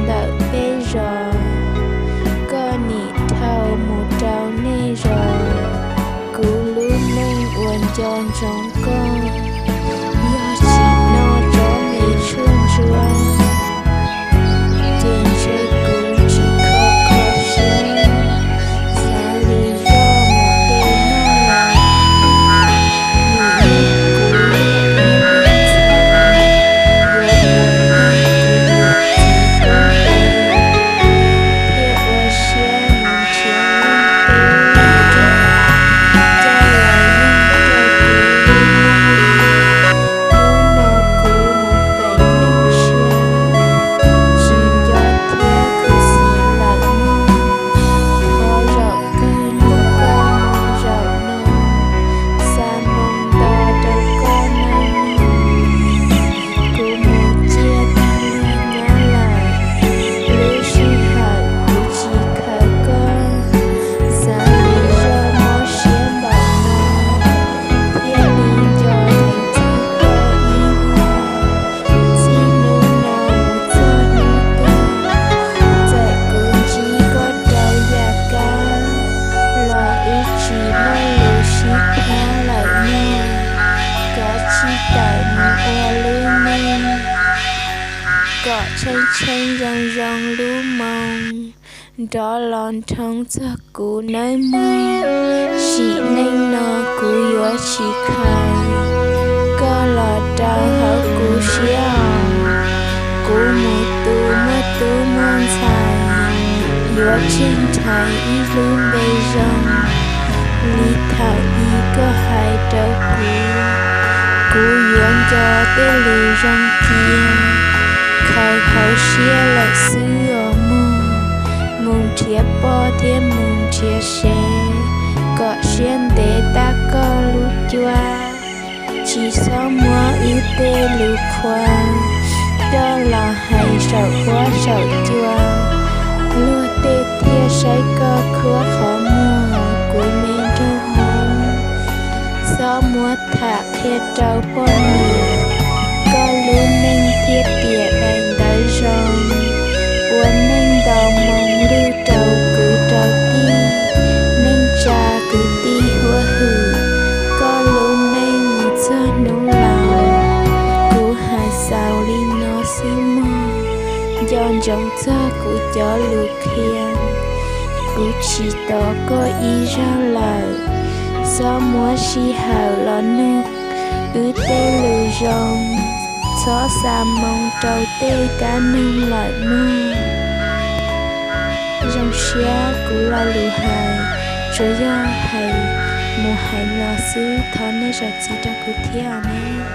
ntawm peb zos, koj nim dhau mus rau nej zos. Kuv lub neej uas nco ntsoov koj, yog tsim no tsob me tshuaj ntsuab, ces ntshe kuv tsis kho kho siab, xav li zoj mus de noj los. Nim no kuv ib leeg ntxhais, yuav ua neej kuv yuav txiv koj npe, thiaj ua siab mus nrhiav leej twg coj los ua neej rau kuv lub neej. Hnub no kuv mus feem neej sia, tsis nco thiab khuv xim lawm mog. Thov zaum kawg hnub koj mus zaum no, xa moo nto rau koj nawb mog. Kuv mus ciaj tag luag nyob lawm, lub sij hawm kuv tsis khaws koj, xav li zoj mob siab npaum no, thiaj li nco heev txog koj ib hmos. Txij hnub no mus txog hnub tuag, txawm kuv ntsib koj rau yam kab, los wb tsis muaj lus sib thab lawm mog. Kav tsij tawm mus ua lub neej kom tsheej tsheej zoo zoo lub moo, nrov los nrhoo txog kuv nawb mog. Sim neej no kuv yuav tsis khaws koj los rau hauv kuv siab os. Kuv mus tu muaj tub muaj ntxhais, yuav tseg nrhais ib lub npe zoo li thaum ub koj hais rau kuv. Kuv yuav nco tej lus zoo cia, khaws hauv siab lawm xwb os mog. Mus nrhiav poj thiab mus nrhiav sev, kom siab ntev tab koj lub cuab. Tsis txhob muab wb tej lus qhuas coj los hais saum huab saum cua, luag tej thiaj saib koj khuab qhov muag kuv me nraug Hmoob. Txhob muab tham qhia rau poj niam, koj lub neej thiaj tiam daim ntawv zoo. Ua neej ntaus moo lwj rau kwv rau tij, neej tsa kwv tij huab hwm. Koj lub neej mus txog hnub laus, kuv hais xaus li no xwb mog. Nco ntsoov txog kuv cov lus qhia, kuv tsis tos koj ib zaug lawm. Txhob muab sij hawm los nug wb tej lus zoo, txhob xa moo rau tej kab neeg lawm mog. Zoo siab kuv lo lus hais, tsuas yog hais mus hais los xwb, thov nej zam txim rau kuv thiab nawb.